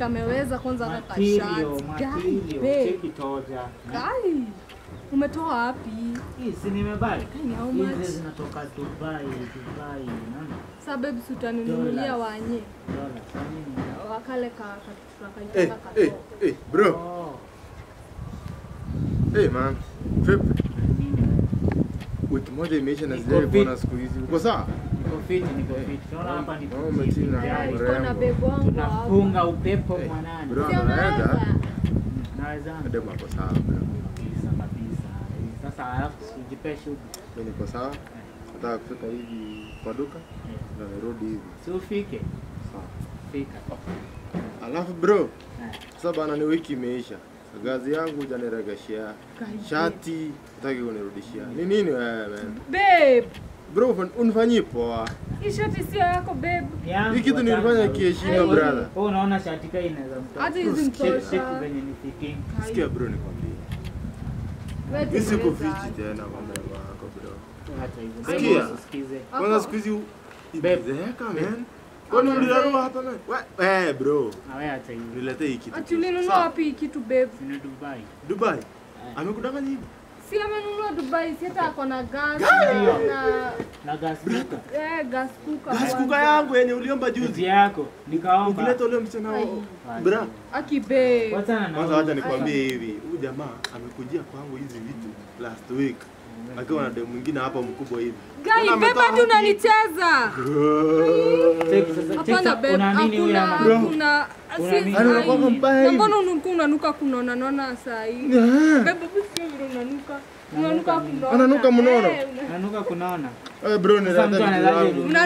kameweza kwanza kaka shati. Material, cheki toja. Guy. Umetoa wapi? Hii si nimebuy. Ni how much? Hizi zinatoka Dubai, Dubai, unaona? Sasa babe, si utaninunulia wanye. Dola, sasa nini? Wakale ka Hey, ka hey, hey, bro. Oh. Hey man. Vipi? Nini? Wiki moja imeisha na Niko sijai fit. kuona siku hizi. Uko sawa? Niko fit, niko fit. Unaona hapa ni Oh, umetina. kujivijali. Niko na babe wangu hapa. Tunafunga upepo Eh, mwanani. bro. Si unaweza? Naweza. Demu ako sawa bro. Kabisa kabisa. Sasa alafu ujipe shughuli. Mimi niko sawa. Nataka kufika hivi kwa duka na nirudi hivi. Si ufike? Sawa. Fika. Alafu bro, Eh. sasa bana ni wiki imeisha. Gazi yangu hujaniregeshea. Shati hutaki kunirudishia. Ni nini wewe man? Babe, Bro, unifanyii poa. hii shati sio yako babe. Yangu, Hii kitu wachana nilifanya na kiheshima Ai. brother. Wewe unaona shati kai inaweza mtoa. Hata hizi Cheki mtosha. venye ni fitting. Sikia bro nikwambie. Wewe Mimi sikufichi tengeneza. tena kwa mrembo wako bro. Hata hivyo. Sikia. Babe, usisikize. Kwanza siku hizi Babe. imezeeka man. Kwani ulirarua hapa man? Eh bro, Na wewe hata hivyo. niletee hii kitu. Ati ulinunua Sawa. wapi hii kitu babe? Si ni Dubai. Dubai. Amekudanganya hivi? Si amenunua Dubai, si hata ako na gas Ndio. na Na gas cooker. gas cooker. Gas kwanza. cooker yangu yenye uliomba Juzi juzi. yako nikaomba. Ukileta ule msichana Ai. bra. Aki babe. Wachana na Kwanza huyu. wacha nikwambie hivi, huyu jamaa amekujia kwangu hizi vitu last week akiwa na demu mwingine hapa mkubwa hivi. Guy, Tena babe ametoa hadi unanicheza. Cheki sasa, cheki Hapana sasa, babe, una nini huyu hakuna ama? hakuna. Una Si nini? Yaani unakuwa mbaya Na hivi. mbona unakuwa unanuka kunona nona saa hii? Ah. Babe, hebu sikia vile unanuka. Unanuka kunona. Ananuka mnono. Eh, Nanuka kunaona. Eh bro, Sasa mtu nileta vitu analaje zangu. una